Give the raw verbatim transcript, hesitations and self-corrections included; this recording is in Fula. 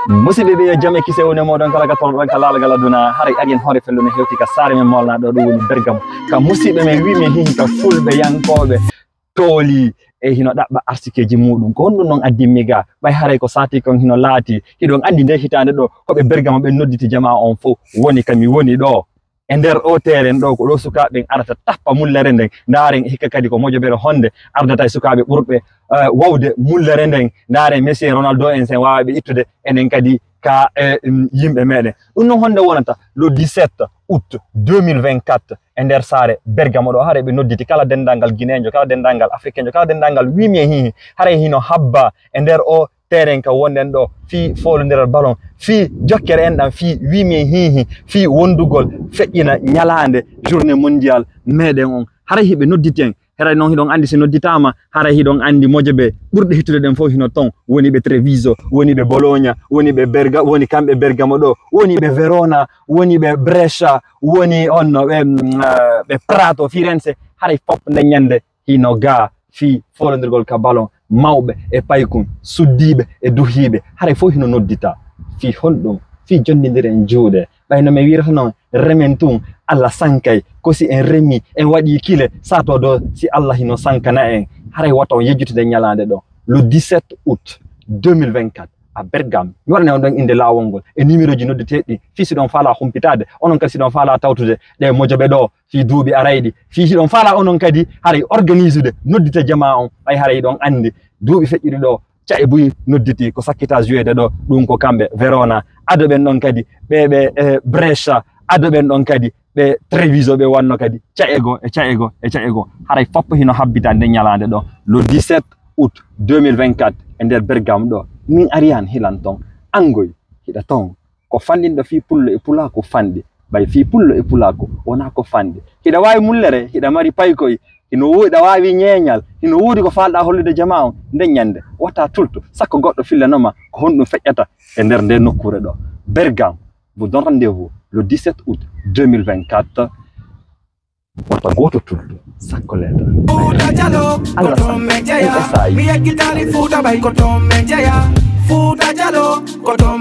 Musidɓe ɓe, yo jam e kise woni e mooɗon kala ka tolnoɗon ka laalgal aduna. Haray ari en hoore fello no hewti ka saare men molnaɗo, ɗum woni Bergamo. Ka musidɓe men wi men hihi ka fulɓe yankooɓe tooli e hino ɗaɓɓa arsikeeji muɗum. Ko honɗum non addimmi ga? Ɓay haray ko saati kon hino laati. Hiɗon anndi nde hitaande ɗo, ko ɓe Bergamo ɓe nodditi jamaa on fow woni ka mi woni ɗo. E nder o teeren ɗo, ko ɗo sukaaɓe ɓen arata tappa mullere nden. Ndaaren hikka kadi ko mojobere honde ardata e sukaaɓe ɓurɓe, eh, wawde mullere nden. Ndaaren Messi e Ronaldo en sen waawa ɓe ittude, enen kadi ka, eh, mm, yimɓe meɗen. Ɗum non honde wonata le dix-sept août deux mille vingt-quatre e nder saare Bergamo ɗo, haray ɓe nodditi kala denndaangal Gineejo, kala denndaangal Afrikeejo, kala denndaangal wimi e hihi, haray hino habba e nder o teeren ka wonɗen ɗo, fii foolondiral ballon, fii jokkere enɗam, fii wimi e hihi, fii wondugol feƴƴina ñalaande journée mondiale meɗen on. Haray hiɓe nodditi en. Haray non hiɗon anndi si nodditaama, haray hiɗon anndi mojobe ɓurɗe hittude ɗen fow hino ton. Woni ɓe Treviso, woni ɓe Bologna, woni ɓe Berga-, woni kamɓe Bergamo ɗo, woni ɓe Verona, woni ɓe Brescia, woni honno ɓe, mm, ah, ɓe Prato, Firenze. Haray fof nde ñande hino ga fii foolondirgol ka ballon, mawɓe e paykun, suddiiɓe e duhiiɓe, haray fow hino noddita. Fii honɗum? Fii jonndinden juuɗe. Ɓay no mi wiirata non, remen tun, Alla sankay. Ko si en remi, en waɗi kile, sato do si Alla hino sankana en. Haray wata on yejjutu nde ñalaande ɗo. Le dix-sept août deux mille vingt-quatre, à Bergame. Mi waɗane on ɗon innde laawol ngol e numéroji noddeteeɗi ɗi. Fii si ɗon faalaa humpitaade, onon kadi si ɗon faalaa tawtude ɗe mojobe ɗo, fii duuɓi arayɗi. Fii hiɗon faalaa onon kadi haray organisude noddite jamaa on, ɓay haray hiɗon anndi duuɓi feƴƴuɗi ɗo, ca'e buy nodditi ko sakkita jouede ɗo, ɗum ko kamɓe Verona. Ado ɓen ɗon kadi ɓe, ɓe, eh, Brescia, ado ɓen ɗon kadi ɓe Treviso, ɓe wanno kadi ca'e go e ca'e go e ca'e go. Haray foppo hino habbita nde ñalaande ɗo, le dix-sept août deux mille vingt-quatre e nder Bergame ɗo. Min ari han hilan ton, angoy hiɗa ton. Ko fanɗinɗo fii pullo e pulaaku fanɗi. Ɓay fii pullo e pulaaku wonaa ko fanɗi. Hiɗa waawi mullere, hiɗa mari paykoy, hino wo-, hiɗa waawi ñeeñal, hino woodi ko faalɗaa hollude jamaa on. Nden ñande, wata tultu, sakko goɗɗo fillanoma ko honɗum feƴƴata e nder nde nokkuure ɗo. Bergame vous donne rendez-vous le dix-sept août deux mille vingt-quatre. Wata gooto tultu, sakko leeɗa. Fuuta Jalo, ko toon men jeyaa. Mi yeggitaali Fuuta Bay, ko toon men jeyaa. Fuuta Jalo, ko toon